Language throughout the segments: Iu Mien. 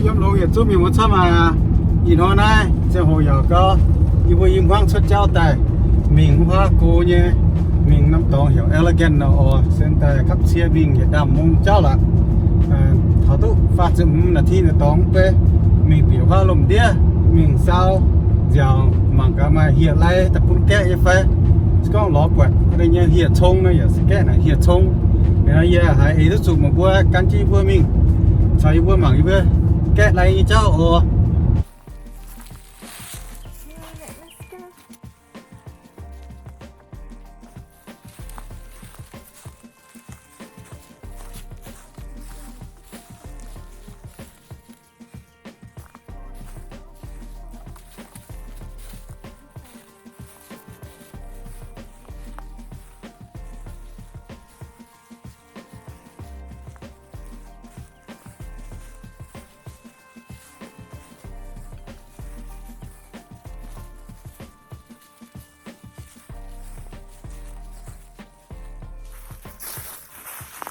Yiem longx yietc zungv mienh muoz camv aac, ih hnoi naaiv ziangh hoc yaac gau, yie mbuo i hmuangv cuotv jauv daaih mingh wuov huaav go nyei, mingh norm dorngx heuc Allegan nor oc. Se daaih gapv cie mingh yietc ndaamv mungz jauv lorqc. Taux duqv faah ziepc hmz naaic ti naaic dorngx mv bei, mingh bieqc huaav lomh ndiev, mingh saau nziaauc mangc gaax maaih hieh lai daaih bun gaeqv nyei fai. Se gorngv lorz buatc nyei hieh cong nor yaac se gaeqv naaic hieh cong. Yie haiz eix duqv zuqc meih mbuo gan jienv yie mbuo mingh, caux yie mbuo mangc yie mbuo gaeqv lai nyei jauv oc.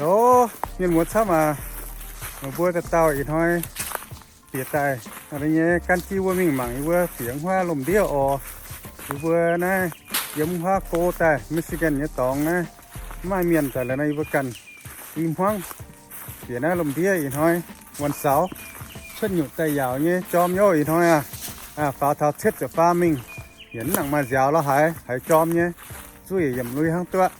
Zoux, mienh muoz camv aac, meih mbuo dauh dauh ih hnoi bieqc daaih nyei gan jienv yie mbuo mingh mangc yie mbuo bieqc wuov huaav lomh ndiev oc. Yie mbuo naaiv yiem wuov huaav go daaih Michigan nyei dorngx naaiv, mv maaih mienh daaih lorqc nor, yie mbuo ganh i hmuangv bieqc naaiv lomh ndiev ih hnoi วันเสาร์ cuotv nyutc daaih yaauc nyei jorm nyei ih hnoi aac. Faaux taux cietv ziepc faam mingh, yietc mv nangc maaih nziaaux lorz haaix, haiz jorm nyei, zuov yietc yiemc lui hnangv duqv.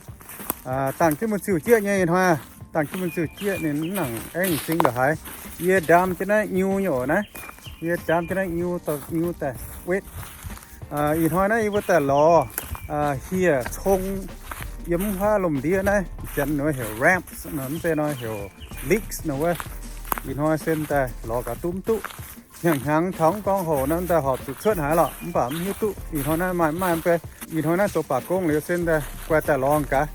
Dangh jienv mbuo ziuh jieqv nyei ih hnoi aac. Dangh jienv mbuo ziuh jieqv ninh mv nangc aengv m'zing lorz haaix. Yie ndaam jienv naaiv nyu nyei oc naaiv. Yie ndaam jienv naaiv nyu dorh nyu daaih wetv. Ih hnoi naaiv yie mbuo daaih lorz hieh cong yiem wuov huaav lomh ndiev naaiv, janx nor heuc ramps nor, mv zeiz nor heuc leeks nor wuov. Ih hnoi se daaih lorz gaax duqv mv duqv. Hnyangx-hnyangx taux mv gorngv hoc naaiv daaih horpc zuqc cuotv haaix lorqc, mv baac mv hiuv duqv ih hnoi naaiv maaih mv maaih mv bei. Ih hnoi naaiv zoux baac gong liuz se daaih guai daaih lorz gaax,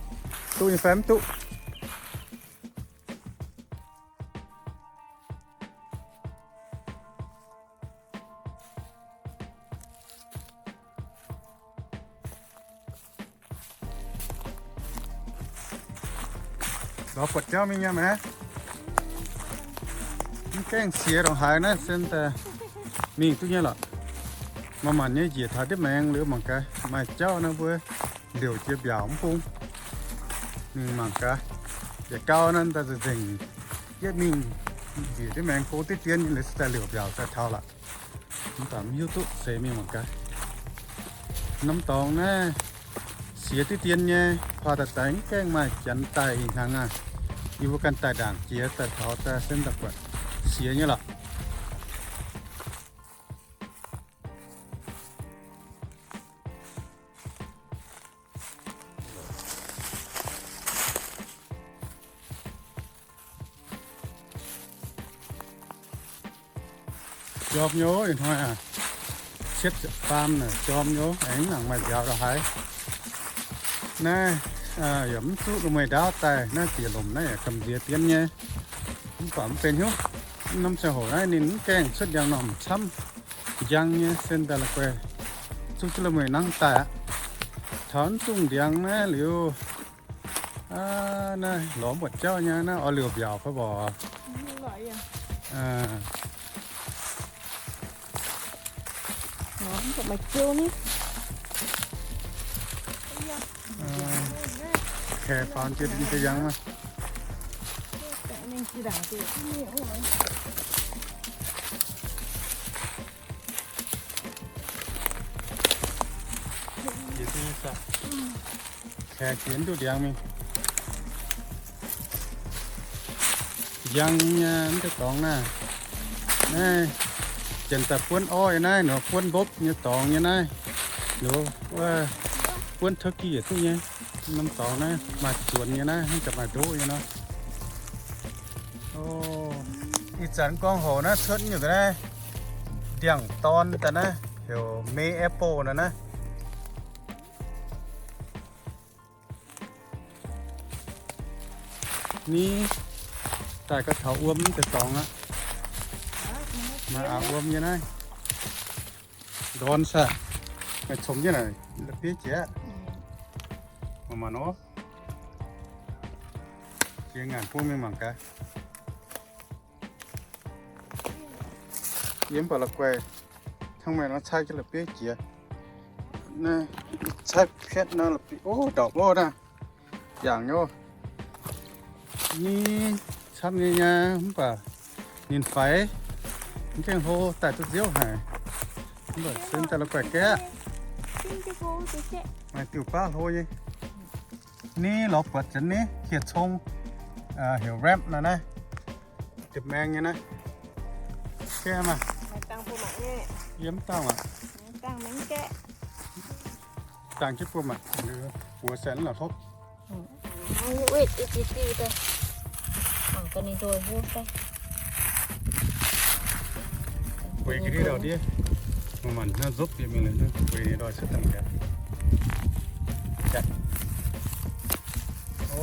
duqv nyei fai mv duqv. Lorz buatc jauv mingh nyei maah. Mv gaengh siex ndongc haaix naaiv se daaih mingh duqv nyei lorqc. Manc-manc nyei njiec taux ndiev maengx liuz mangc gaax, maaih jauv naaiv mbuo liouc jiex mbiaauc mv bung. Mingh mangc gaax, yietc gau naaiv daaih nzengc, nzengc yietv mingh njiec ndiev maengx go diqv dien liuz se daaih liouc mbiaauc daaih taux lorqc. Mv baac mv hiuv duqv seix mingh mangc gaax. Norm dorngx naaiv siex diqv dien nyei, paav daaih daaih mv gaengh maaih janx daaih ih hnyangx aac. Yie mbuo ganh daaih ndaangc jiex daaih taux daaih se daaih buatc siex nyei lorqc. Jorm nyei ih hnoi aac. Cietv ziepc faam naaic jorm nyei, aengx nangc maaih nziaaux lorz haaix. Naaiv yaac mv zuqv lungh mueiz ndaauv daaih, naaiv bieqc lomc naaiv yaac gamh nziex dien nyei. Mv baac mv benx hnyouv, norm ziangh hoc naaiv ninh mv gaengh cuotv ndiangx-normh camv, njang nyei se daaih la'guaih zuqv jienv lungh mueiz nangv daaih aqv. Taux mv dungx ndiangx naaiv liuz, naaiv lorz mv buatc jauv nyei, naaiv oix liouc mbiaauc fai mborqc. Kaeqv faaux jiex ninh deix yangh maah. Kaeqv jiex mv duqv ndiangx mingh. Njang nyei mv deix dorngx naaiv. Naaiv janx daaih buonv orv nyei naaiv, nor buonv mbopv nyei dorngx nyei naaiv. Nor buonv turkey yaac duqv nyei. Norm dorngx naaiv maaih zuonx nyei naaiv, hnangv jaax maaih ndoqv nyei nor. Ih zanc gorngv hoc naaiv cuotv nyungc naaiv ndiangx-dorn daaih naaiv, heuc May apple nor naaiv. Ni daaih gau taux wuom deix dorngx aqv. Maaih aqc wuom nyei naaiv. Ndorn saah, maaih congx jienv naaic, la'bieiv jiex aqv. Maaih maah nor. Jiex ngaanc bung mingh mangc gaax. Yie mv baac la'guaih hnangv meih nor caaiv jienv la'bieiv jiex. Naaiv caaiv pietv nor la'bieiv, o, ndorpc oc naaiv. Yangh nyei oc. Ni camv nyei nyei mv baac ninh faix, mv gaengh hlo, daaih duqv nziouv haic. Mv baac se daaih la'guaih gaeqv. Maaih diuh baav hlo nyei. Ni lorz buatc janx ni hieh cong, heuc ramp nor naaiv. Diepc maeng nyei naaiv. Gaeqv maah. Yie mv dangh aqv. Dangh jienv bun maah, buoz saeng la'hlopv. Gueix ga'ndiev ndau ndiev, manc-manc hnangv nzopv bieqc mingh liuz, gueix ninh ndoih cuotv daaih mangc gaax. O,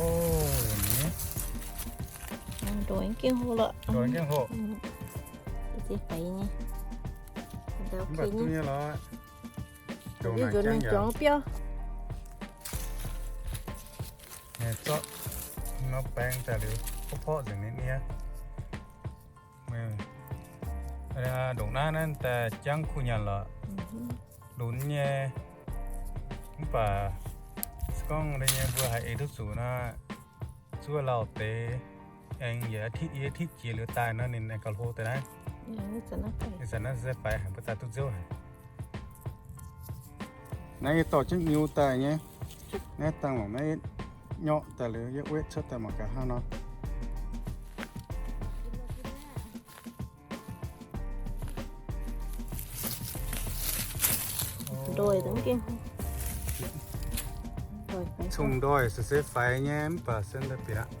ndoih gengh hlo lorqc. Ndoih gengh hlo. Mv baac duqv nyei lorqc. Nzuonx mingh juangc biauv. Zorqv nor baeng daaih liuz, porv-porv nzengc ninh nie. Ndongc naaiv naaiv daaih jangv kuh nyanc lorqc. Lunx nyei. Mv baac se gorngv nyei mbuo haiz eix duqv zuqc nor, zuov lauh deix, aengx yietc อาทิตย์ yietc อาทิตย์ jiex liuz daaih nor ninh aengx gauh hlo deix naaiv. Ih zanc naaiv se faix haic, mbuo daaih duqv nziouv haic. Naaiv yie dorh jienv nyiu daaih nyei. Naaiv dangh longc naaiv nyorqv daaih liuz yie wetv cuotv daaih mangc gaax hnangv nor. Cong-ndoih se se faix nyei mv baac se daaih bieqc aqv.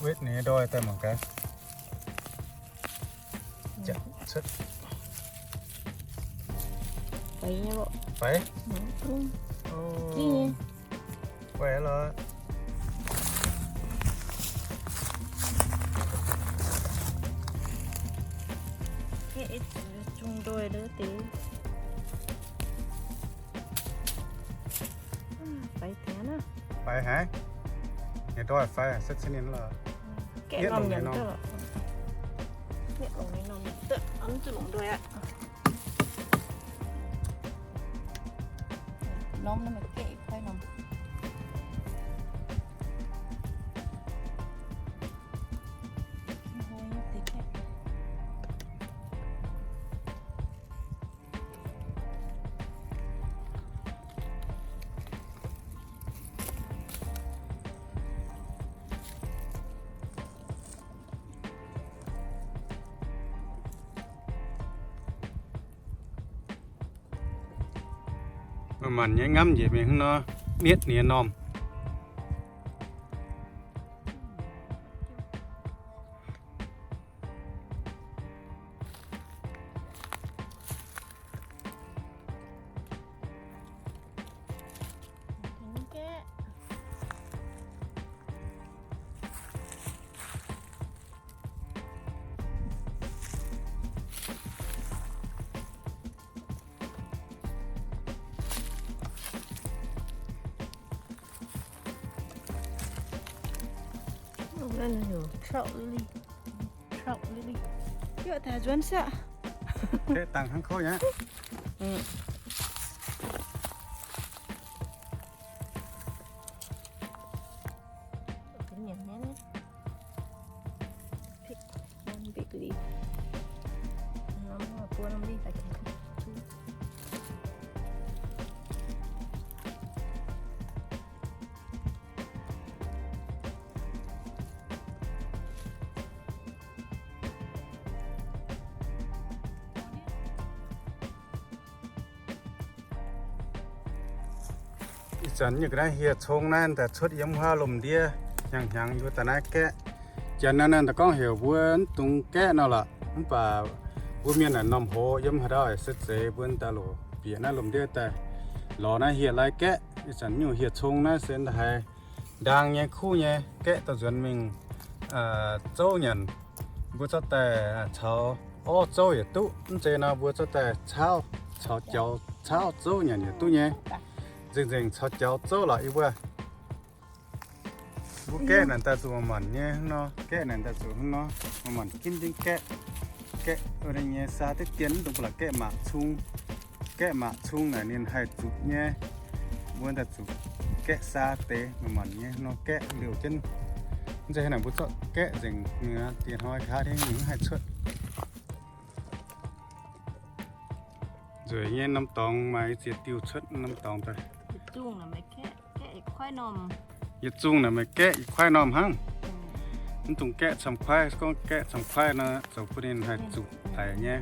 Wetv ninh nyei ndoih daaih mangc gaax. Faix. Guaix lorqc. Cong-ndoih deix. Faix haic. Ninh ndoih faix, se cin ninh lorqc. Gaeqv norm nyanc duqv. Gaeqv longc ninh norm nyanc duqv, mv zuqc longc ndoih aqv. Norm naaiv maaih gaeqv i kuaaiv norm. Manc-manc nyei ngamv njiec mingh hnangv nor, mietv ninh nyei normh. Trout lily. Trout lily. Yaac taux nzuonx saqv. Dangh hnangv kouv nyei. Ih zanc nyungc ga'naaiv hieh cong naaiv daaih cuotv yiem wuov lomc ndiev hnyangx-hnyangx yie mbuo daaih naaiv gaeqv. Janx naaiv daaih gorngv heuc mbuo mv dungx gaeqv nor lorqc, mv baac mbuo mienh naaic normh hoz yiem haaix dauh se zeiz mbuo daaih loc bieqc naaiv lomc ndiev daaih lorz naaiv hieh lai gaeqv. Ih zanc nyungc hieh cong naaiv se haiz ndaang nyei kuv nyei gaeqv dorh nzuonx mingh zouv nyanc. Mbuo zorqv daaih caux orv zouv yietc duqv, mv zeiz nor mbuo zorqv daaih caauv, caux jaux caauv zouv nyanc yietc duqv nyei. Nzengc-nzengc caux jaux zouv lorqc yie mbuo. Mbuo gaeqv naaic daaih zuqc manc-manc nyei hnangv nor, gaeqv naaic daaih zuqc hnangv nor, manc-manc ginv jienv gaeqv. Gaeqv wuov deix nyei saa diqv dien, mv dungx ba'laqc gaeqv maac cung. Gaeqv maac cung naaic ninh haih zutc nyei. Mbuo daaih zuqc gaeqv saa deix, manc-manc nyei hnangv nor gaeqv liouh jienv. Mv zeiz hnangv naaic mbuo zorqv gaeqv nzengc, ninh diex hnoi nqa'haav mingh mv haih cuotv. Nzueic nyei, norm dorngx maaih ziex diuh cuotv norm dorngx daaih. Yietc zungh naaic maaih gaeqv yietc kuaaiv normh hnangv. Mv dungx gaeqv camv-kuaaiv, gorngv gaeqv camv-kuaaiv nor, zoux bun ninh haih zuqc daic nyei.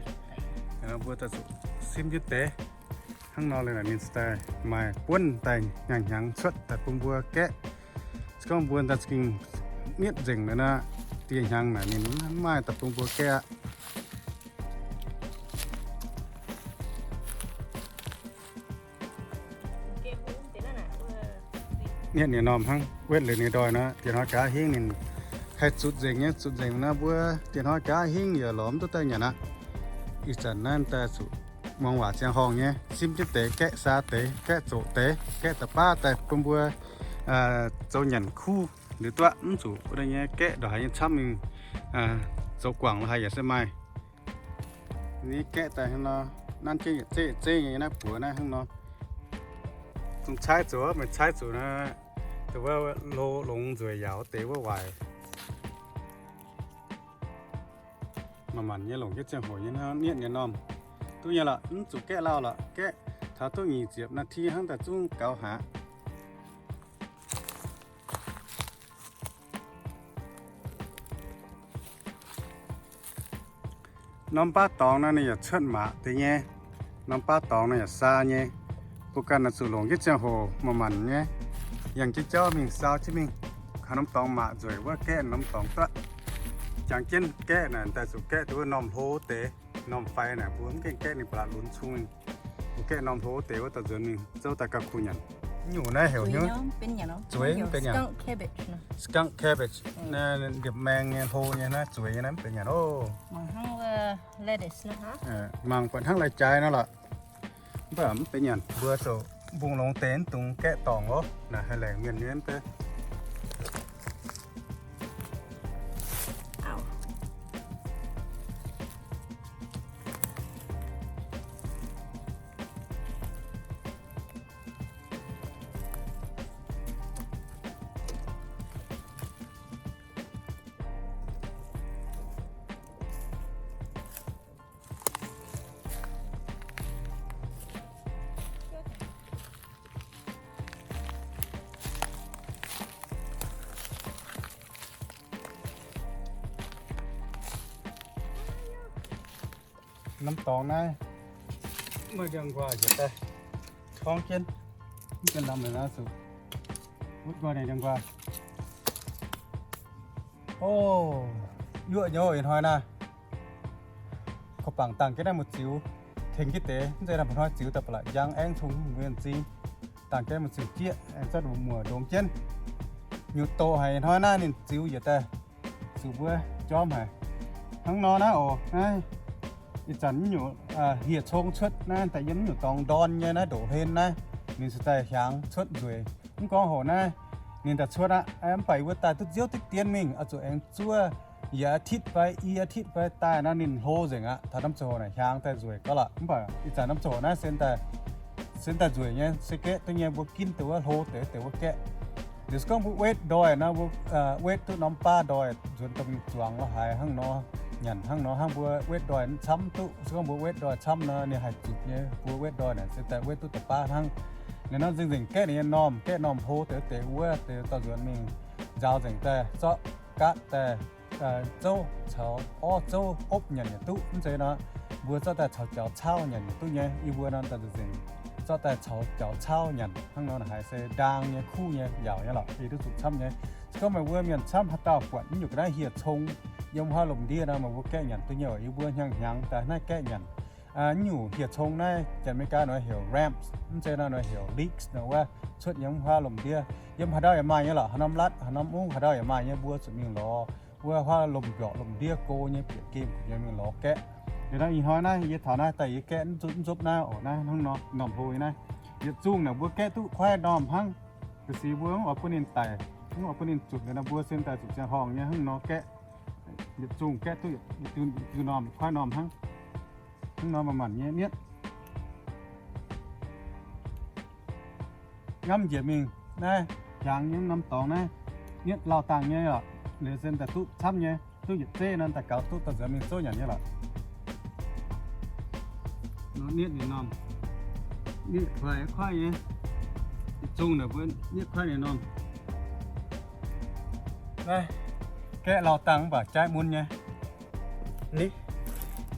Mbuo daaih zuqc simv jienv deix. Hnangv nor liuz naaic ninh daaih maaih buonv daaih hnyangx-hnyangx cuotv daaih bun mbuo gaeqv. Se gorngv mbuo daaih za'gengh nietv nzengc naaic nor, dieh hnyangx naaic ninh mv maaih daaih bun mbuo gaeqv aqv. Nietv ninh normh hnangv, wetv liuz ninh ndoih nor, dieh hnoi nqa'haav hingv ninh haih zutc nzengc nyei. Zutc nzengc nor, mbuo dieh hnoi nqa'haav hingv yaac lorz mv duqv daaih nyanc aqv. Ih zanc naaiv daaih zuqc muangx waac ziangh horngh nyei, simv jienv deix, gaeqv saa deix, gaeqv zoqc deix, gaeqv da'baav daaih bun mbuo zoux nyanc kuv liuz duqv, mv zuqc wuov deix nyei gaeqv ndongc haaix nyei camv mingh zoux guangc lo haaix yaac se maaih. Ni gaeqv daaih hnangv nor, nanv jienv yietc zeiv yietc zeiv nyei naaiv buoz naaiv hnangv nor. Zungv caaiv zuqc, meih caaiv zuqc naaiv, dongh wuov lo longx nzueic yaauc deix wuov waaic. Manc-manc nyei longc jienv ziangh hoc nyei hnangv, nietv ninh normh. Duqv nyei lorqc, mv zuqc gaeqv lauh lorqc, gaeqv taux duqv nyic ziepc นาที hnangv daaih zungv gaux haic. Norm baav dorngx naaiv ninh yaac cuotv maac deix nyei. Norm baav dorngx naaiv yaac saa nyei. Mbuo ganh naaiv zuqc longc jienv ziangh hoc manc-manc nyei, yangh jienv jauv mingh, saau jienv mingh, haaix norm dorngx maac nzueic wuov gaeqv norm dorngx duqv. Jangx jienv gaeqv naaic daaih zuqc gaeqv dongh wuov normh hlo deix, normh fai naaic mbuo mv gaengh gaeqv ninh ba'laqc lunx cung. Mbuo gaeqv normh hlo deix wuov dauh nzuonx mingh zouv daaih gauh kuh nyanc. Nyungc naaiv heuc hnyouv zueiz mv benx nyanc. Skunk cabbage, ndiepv maeng nyei hlo nyei naaiv zueiz nyei naaiv mv benx nyanc oc. Mangc buatc hnangv lai-jaaix nor lorqc. Mv baac mv benx nyanc, mbuo zoux mbungh longx deix mv dungx gaeqv dorngc oc. Naaic haih laengc mienh nyei mv bei. Norm dorngx naaiv, meih ndiangx-nquaah njiec daaih torngv jienv, mv gaengh lamh naaic naaiv zuqc wutv nqoi ninh ndiangx-nquaah. O, yuoqv nyei ih hnoi naaiv. Korv-bangc dangh jienv naaiv muoz-ziux tengx jienv deix, mv zeiz naaiv mba'hnoi ziux daaih ba'laqc njang aengv cong mbuo zingh. Dangh jienv muoz-ziux jieqv, aengx zorqv muoc ndongx jienv. Nyutc doqc haic ih hnoi naaiv ninh ziux yietc daaih zuqc mbuo jorm haic. Hnangv nor naaiv oc, naaiv ih zanc nyungc hieh cong cuotv naaiv daaih yiem nyungc dorngx ndorn nyei naaiv ndoqc hlen naaiv, ninh se daaih hiaangx cuotv nzueic. Mv gorngv hoc naaiv ninh daaih cuotv aqv, mv baac yie mbuo daaih duqv nziouv diqv dien mingh, oix zuqc aengx zuov yietc อาทิตย์ fai i อาทิตย์ fai daaih nor ninh hlo nzengc aqv. Taux norm ziangh hoc naaic hiaangx daaih nzueic gauh lorqc. Mv baac ih zanc norm ziangh hoc naaiv se daaih, se daaih nzueic nyei, se gaeqv duqv nyei, mbuo ginv dongh wuov hlo deix wuov gaeqv. Liuz se gorngv mbuo wetv ndoih nor, mbuo wetv duqv norm baav ndoih nzuonx dongh mingh zuangx lorz haaix hnangv nor, nyanc hnangv nor hnangv. Mbuo wetv ndoih camv duqv, se gorngv mbuo wetv ndoih camv nor ninh haih zutc nyei. Mbuo wetv ndoih naaic se daaih wetv duqv da'baav hnangv. Ninh nor nzengc-nzengc gaeqv ninh nyei normh, gaeqv normh hlo deix deix wuov deix dorh nzuonx mingh nzaaux nzengc daaih zorqv gaatv daaih zouv caux orv zouv opv nyanc yaac duqv. Mv zeiz nor, mbuo zorqv daaih caux jaux caauv nyanc yaac duqv nyei. Yie mbuo nor daaih nzengc zorqv daaih caux jaux caauv nyanc hnangv nor haiz se ndaang nyei, kuv nyei, yaauc nyei lorqc, ei duqv zuqc camv nyei. Se gorngv meih mbuo mienh camv haaix dauh buatc mv nyungc ga'naaiv hieh cong yiem huaav lomh ndiev nor, meih mbuo gaeqv nyanc duqv nyei oc. Yie mbuo hnyangx-hnyangx daaih naaiv gaeqv nyanc. Mv nyungc hieh cong naaiv Janx-Meigaa nor heuc ramps, mv zeiz nor nor heuc leeks nor wuov, cuotv yiem huaav lomh ndiev. Yiem haaix ndau yaac maaih nyei lorqc, haaix norm latv, haaix norm mungv, haaix ndau yaac maaih nyei. Mbuo zuqc mingh lorz wuov huaav lomh mbiorqc lomh ndiev go nyei bieqc gemh nyei mingh lorz gaeqv. Liuz nor ih hnoi naaiv yie taux naaiv daaih yie gaeqv mv zupv mv zupv naaiv oc, naaiv hnangv nor normh hlo nyei naaiv. Yietc zungh naaic mbuo gaeqv duqv kuaaiv normh hnangv. Ga'sie mbuo mv oix bun ninh daic, Mv oix bun ninh zutc liuz nor, mbuo sin daaih zuqc ziangh horngh nyei hnangv nor gaeqv. Yietc zungh gaeqv duqv yietc diuh, diuh normh, kuaaiv normh hnangv. Hnangv nor manc-manc nyei mietv. Ngamv njiec mingh naaiv, hiaangx nyei norm dorngx naaiv, mietv lauh dangh nyei oc. Liuz sin daaih duqv camv nyei, duqv yietc zeiv nor daaih gaux duqv daaih nzuonx mingh zouv nyanc nyei lorqc. Nor mietv ninh normh, mietv kuaaiv kuaaiv nyei. Yietc zungh naaic mbuo mietv kuaaiv ninh normh. Naaiv gaeqv lauh dangh mv baac jaaiv mun nyei. Ni,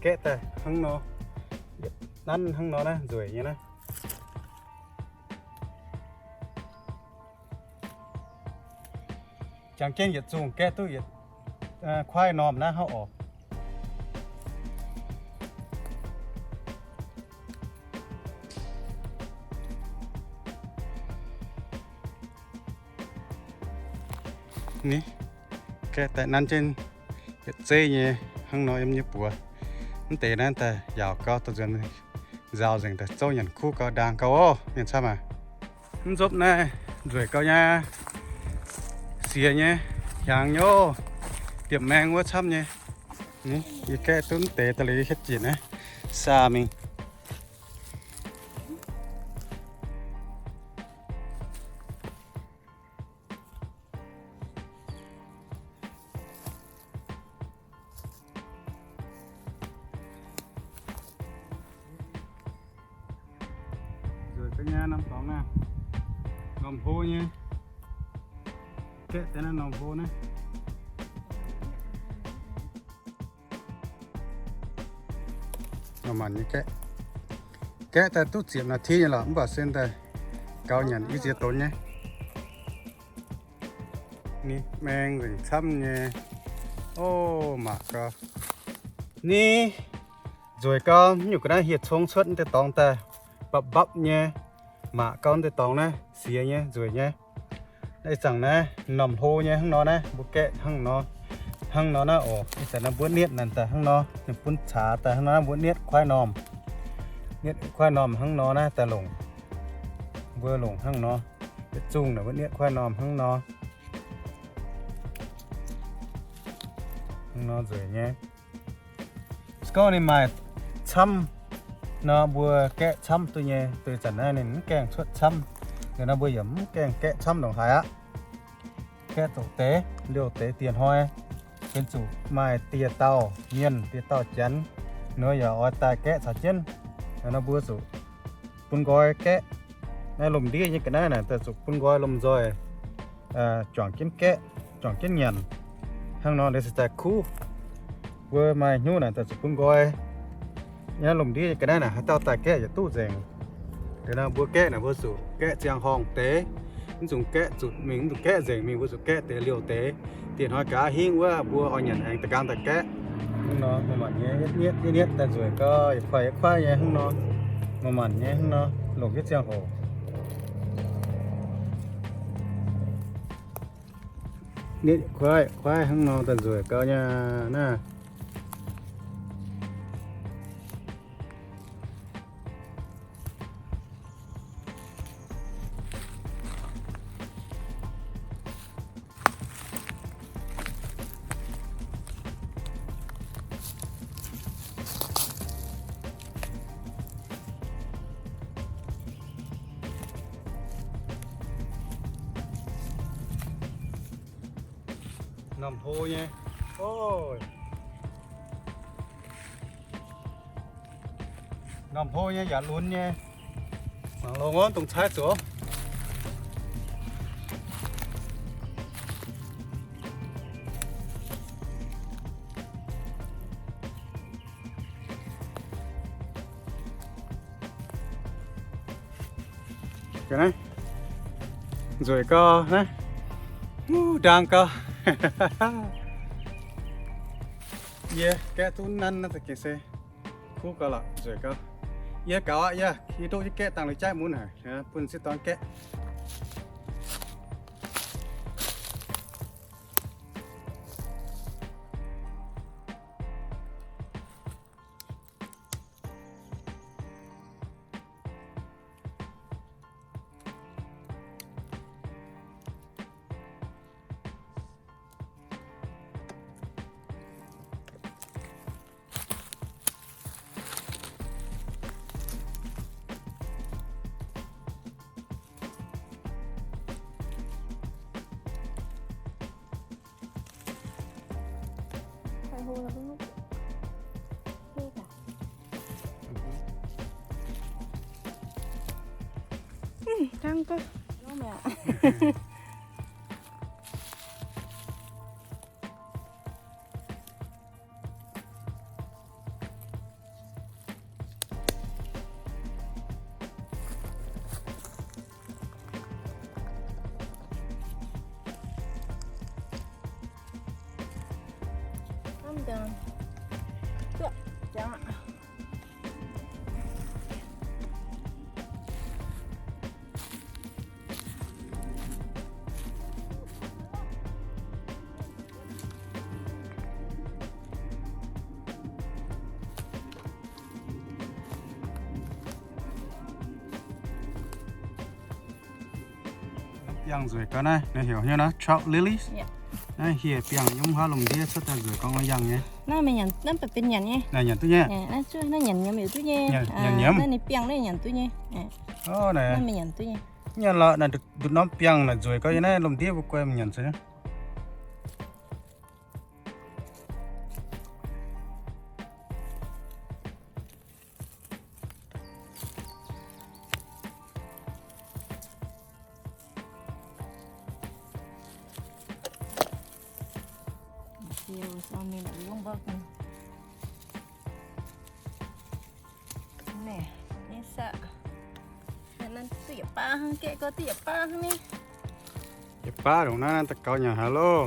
gaeqv daaih hnangv nor, nanv hnangv nor naaiv nzueic nyei naaiv. Jangx jienv yietc zungh gaeqv duqv yietc, kuaaiv normh naaiv hnangv oc. Ni, gaeqv daaih nanv jienv yietc zeiv nyei hnangv nor yiem nyei buoz. Mv deix naaiv daaih yaauc gau, daaih nzuonx nzaaux nzengc daaih zouv nyanc kuv gau, ndaang gau oc mienh camv aac. Mv nzopv naaiv nzueic gau nyei, siex nyei, hiaangx nyei oc. Diepv maeng wuov camv nyei. Ni, yie gaeqv duqv mv deix daaih liuz yie hietv jiex naaiv saa mingh. Nzueic ga'nyaah norm dorngx naaiv, norm hlo nyei. Gaeqv deix naaiv norm hlo naaiv. Manc-manc nyei gaeqv. Gaeqv daaih duqv ziepc นาที nyei lorqc, mv baac sin daaih gaux nyanc i ziex donx nyei. Ni, maeng nzengc camv nyei. Ov, maac gau. Ni, nzueic gau, mv nyungc ga'naaiv hieh cong cuotv deix dorngx daaih mbapv mbapv nyei. Maac gau deix dorngx naaiv siex nyei, nzueic nyei. Ih zanc naaiv norm hlo nyei hnangv nor naaiv, mbuo gaeqv hnangv nor, hnangv nor naaiv oc. Ih zanc naaiv mbuo nietv naaic daaih hnangv nor, ninh bun caax daaih hnangv nor naaiv, mbuo nietv kuaaiv normh. Nietv kuaaiv normh hnangv nor naaiv daaih longc. Mbuo longc hnangv nor. Yietc zungh naaic mbuo nietv kuaaiv normh hnangv nor. Hnangv nor nzueic nyei. Se gorngv ninh maaih camv nor, mbuo gaeqv camv duqv nyei. Deix zanc naaiv ninh mv gaengh cuotv camv, liuz nor mbuo yaac mv gaengh gaeqv camv ndongc haaix aqv. Gaeqv zoqc deix, liouh deix dieh hnoi, benx zuqc maaih dieh dauh mienh, dieh dauh janx, nor yaac oix daaih gaeqv caux jienv. Liuz nor mbuo zuqc bun nqoi gaeqv. Naaiv lomh ndiev nyei ga'naaiv naaic daaih zuqc bun nqoi lomh nzoih juangc jienv gaeqv, juangc jienv nyanc. Hnangv nor liuz se daaih kuv. Mbuo maaih hnyouv naaic daaih zuqc bun nqoi. Naaiv lomh ndiev nyei ga'naaiv naaic haaix dauh daaih gaeqv yaac duqv nzengc. Liuz nor mbuo gaeqv naaic mbuo zuqc gaeqv ziangh horngh deix, mv zungh gaeqv zutc mingh, mv zungh gaeqv nzengc mingh, mbuo zuqc gaeqv deix liouh deix. Dieh hnoi gaax hingv wuov mbuo oix nyanc aengx da'gang daaih gaeqv. Hnangv nor, manc-manc nyei, nietv, nietv, nietv daaih nzueic gau, yietc kuaaiv yietc kuaaiv nyei hnangv nor. Manc-manc nyei hnangv nor, longc jienv ziangh hoc. Nietv yietc kuaaiv yietc kuaaiv hnangv nor daaih nzueic gau nyei naaiv. Norm hlo nyei. Ov. Norm hlo nyei yaac lunx nyei. Mangc longx wuov dongh caaiv zuqc. Ga'naaiv nzueic gau naaiv. Wuov ndaang gau. Yie gaeqv duqv nanv naaiv za'gengh se kuv gau lorqc, nzueic gau. Yie gaux aqv, yie, yie ndoqv jienv gaeqv dangh liuz jaaiv mun haic, bun sieqv dorn gaeqv. Hm, căng cơ. Biangh nzueic gau naaiv, ninh heuc hnyouv naaiv trout lilies. Naaiv hieh biangh yiem wuov haav lomh ndiev cuotv daaih nzueic gau ngau yangh nyei. Naaiv meih nyanc, naaiv benx nyanc nyei. Naaiv nyanc duqv nyei. Naaiv nyanc nyiemz. Naaiv ninh biangh naaiv nyanc duqv nyei. Nyanc lorqc, naaic nduqc norm biangh naaic nzueic gau yiem naaiv lomh ndiev mbuo guai nyanc se. Naaiv, naaiv duqv yietc baav hnangv, gaeqv gau duqv yietc baav hnangv ni. Yietc baav ndongc naaiv, naaiv daux gaux nyanc haic loh.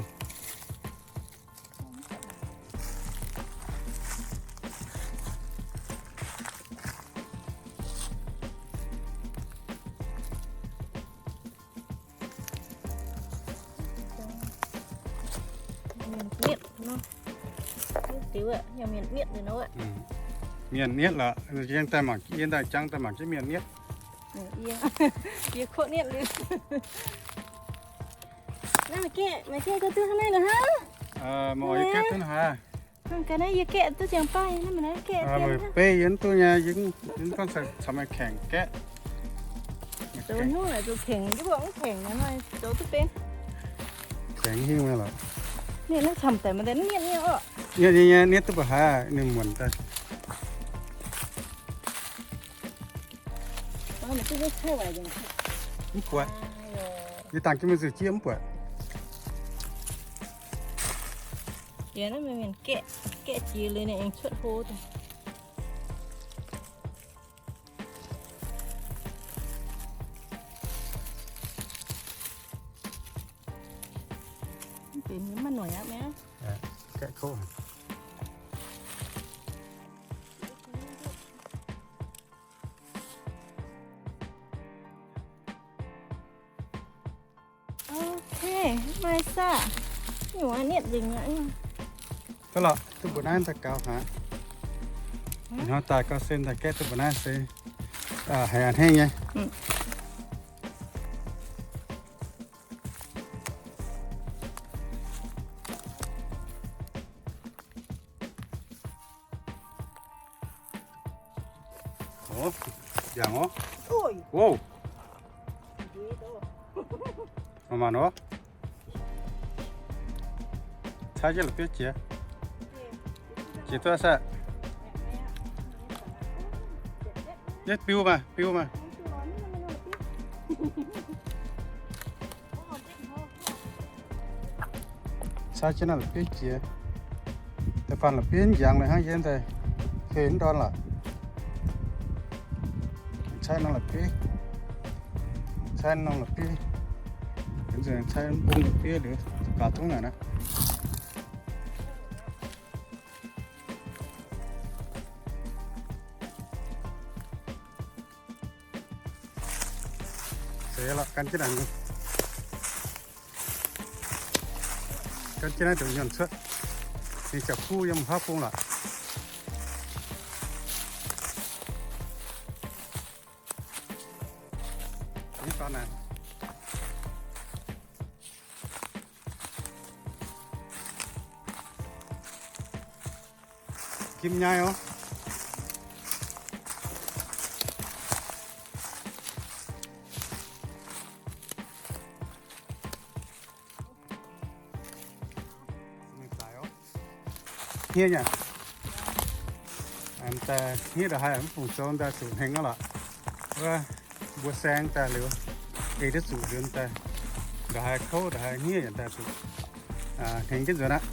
Mienh nietv nor, diuh aqv, mienh nietv liuz nor aqv. Mienh nietv lorqc, yie daaih mangc, yie daaih jangx daaih mangc jienv mienh nietv. Yie, yie kuotv nietv liuz. Naaiv maaih gaeqv, maaih gaeqv gau duqv hnangv naaiv lorqc hnangv. Maaih gaeqv duqv hnangv haaix? Hnangv ga'naaiv yie gaeqv duqv ziangx baav, naaiv maaih naaiv gaeqv. Beiv yie mv duqv nyei, yie mv gorngv caux meih kengx gaeqv. Zoux hnyouv naaic zoux tengx, yie mbuo mv tengx naaiv zoux duqv benx. Tengx hingh meih lorqc. Ninh naaiv camv deix maaih deix nietv nyei oc. Nietv nyei, nietv duqv mbuo haaix, ninh muonc daaih. Mv buatc. Yie dangx jienv mingh zuqc jieqv mv buatc. Jiex naaiv mienh gaeqv, gaeqv jiex liuz ninh aengx cuotv hlo daaih. Mv benx maiv noic aqv mi'aqv. Gaeqv koqv. Ok, maaih saah? Nyuoz nietv nzengc aqv. Duqv lorqc, duqv mbuo naaiv daaih gaux haic. Hnangv daaih gauh sen daaih gaeqv duqv mbuo naaiv se haiz a'hneiv nyei. Ov, yangh ov. Wow. Maaih maanh ov. Cai jienv la'bieiv jiex. Jiex duqv saah? Yie biu maah, biu maah. Cai jienv naaiv la'bieiv jiex. Da'faanh la'bieiv njangx meih hnangv yie daaih heh mv ndorn lorqc. Cai norm la'bieiv, cai norm la'bieiv, cai mbong la'bieiv liuz, gaax tongv naaic naaiv. Seix lorqc, gan jienv naaic, gan jienv naaiv nduqc nyiemc cuotv. Ninh ziouc kuv yiem haav bung lorqc. Ni dorn naaic. Kim nyei oc. Mingh zaaix oc. Hniev nyei. Daaih hniev ndongc haaix mv fungc zoux daaih zuqc hnengx aqv lorqc. Wuov mbuo saeng daaih liuz, ei duqv zuqc liuz daaih, ndongc haaix kouv ndongc haaix hniev yaac daaih zuqc hnengx jienv nzuonx aqv.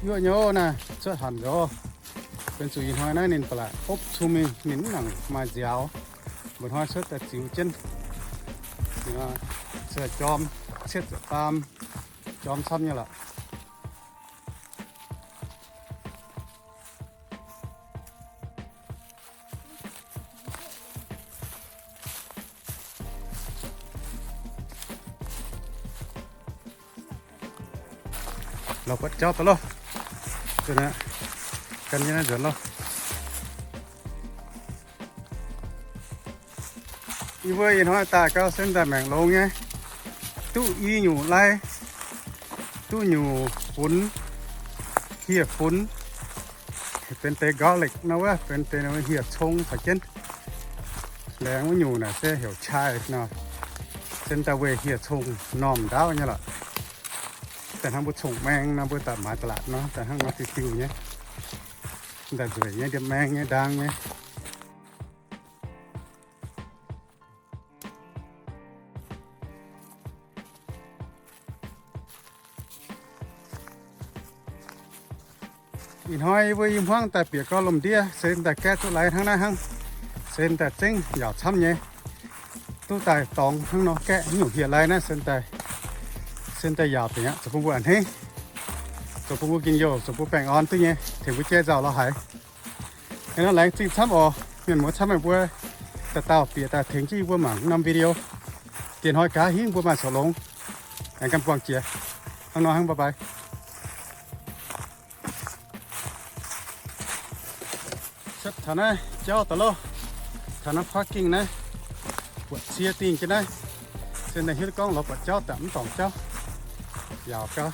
Yuoqv nyei naaiv cuotv hanc nzox. Benx zuqc ih hnoi naaiv ninh ba'laqc opv cum mingh, ninh mv nangc maaih nziaaux. Mba'hnoi cuotv daaih ziux jienv, cuotv jorm, cietv zuqc baam, jorm camv nyei lorqc. Lorz buatc jauv daaih loh. Gan jienv naaiv nzuonx loh. Yie mbuo ih hnoi daaih gauh se daaih maengc longx nyei, duqv i nyungc lai, duqv nyungc funx, hieh funx, benx deix garlic nor wuov, benx deix hieh cong caux jienv. Laengz wuov nyungc naaic se heuc chive nor, se daaih weih hieh cong normh ndaauv nyei lorqc. Daaih hnangv mbuo cong-maeng nor, mbuo daaih maaiz da'laatc nor, daaih hnangv nor diuh diuh nyei. Daaih nzueic nyei, ndiemh maeng nyei, ndaang nyei. Ih hnoi yie mbuo i hmuangv daaih bieqc gauh lomh ndiev, se daaih gaeqv duqv lai hnangv naaiv hnangv. Se daaih zengv yaauc camv nyei. Duqv daaih dorngx hnangv nor gaeqv nyungc hieh lai naaiv, se daaih, se daaih yaauc dingc aqv, zoux bun mbuo a'hneiv, zoux bun mbuo njien-youh, zoux bun baengh orn duqv nyei, tengx mbuo jaiv nzauh lorz haiz. Hnangv naaiv laengz zingh camv oc, mienh muoz camv meih mbuo dauh dauh bieqc daaih tengx jienv yie mbuo mangc norm video. Diex hnoi gaax hingv mbuo maaih coqv longx, aengx ganh buangh jiex. Hnangv nor hnangv, bye bye. Cuotv taux naaiv jauv daaih loh, taux naaiv parking naaiv, buatc cie dingh jienv naaiv, se naaiv hiuv duqv gorngv lorz buatc jauv daaih mv dorngc jauv. Yaauc gau.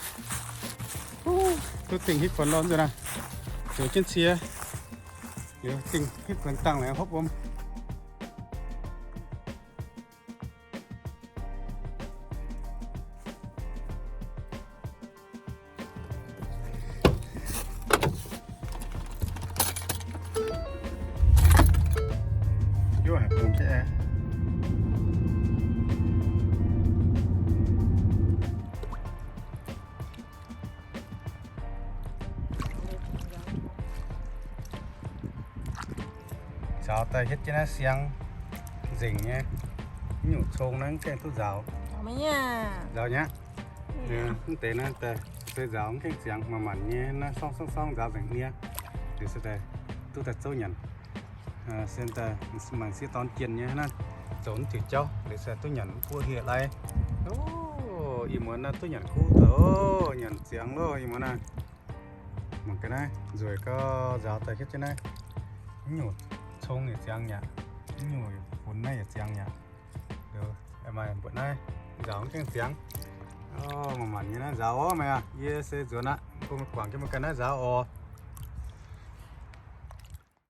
Duqv dingh hitv buonc loh nzunc naaiv. Zoux jienv cie. Liuz dingh hitv buonc dangh laengz hopv wuom. Nzaaux daaih hietv jienv naaiv siang nzengc nyei. Mv nyungc cong naaiv mv gaengh duqv nzaaux. Nzaaux nyei aqv. Mv deix naaiv daaih se nzaaux mv gaengh ziangx, manc-manc nyei naaiv sorng sorng sorng nzaaux nzengc hniev. Liuz se daaih duqv daaih zouv nyanc. Se daaih mangc sieqv dorn jienh nyei naaiv, zoux mv diuc jauv liuz se duqv nyanc mv buo hieh lai. Ih muonz naaiv duqv nyanc kuv daaih oc, nyanc ziangx loh ih muonz naaiv. Mangc gaax naaiv nzueic gau, nzaaux daaih hietv jienv naaiv. Mv nyungc cong yaac ziangx mi'aqv, mv nyungc funx naaiv yaac ziangx mi'aqv. Liuz maaih mbuoqc naaiv nzaaux mv gaengh ziangx. Manc-manc nyei naaiv nzaaux oc meih aqv. Yie se nzuonx aqv, bun meih guangc jienv mangc gaax naaiv nzaaux oc.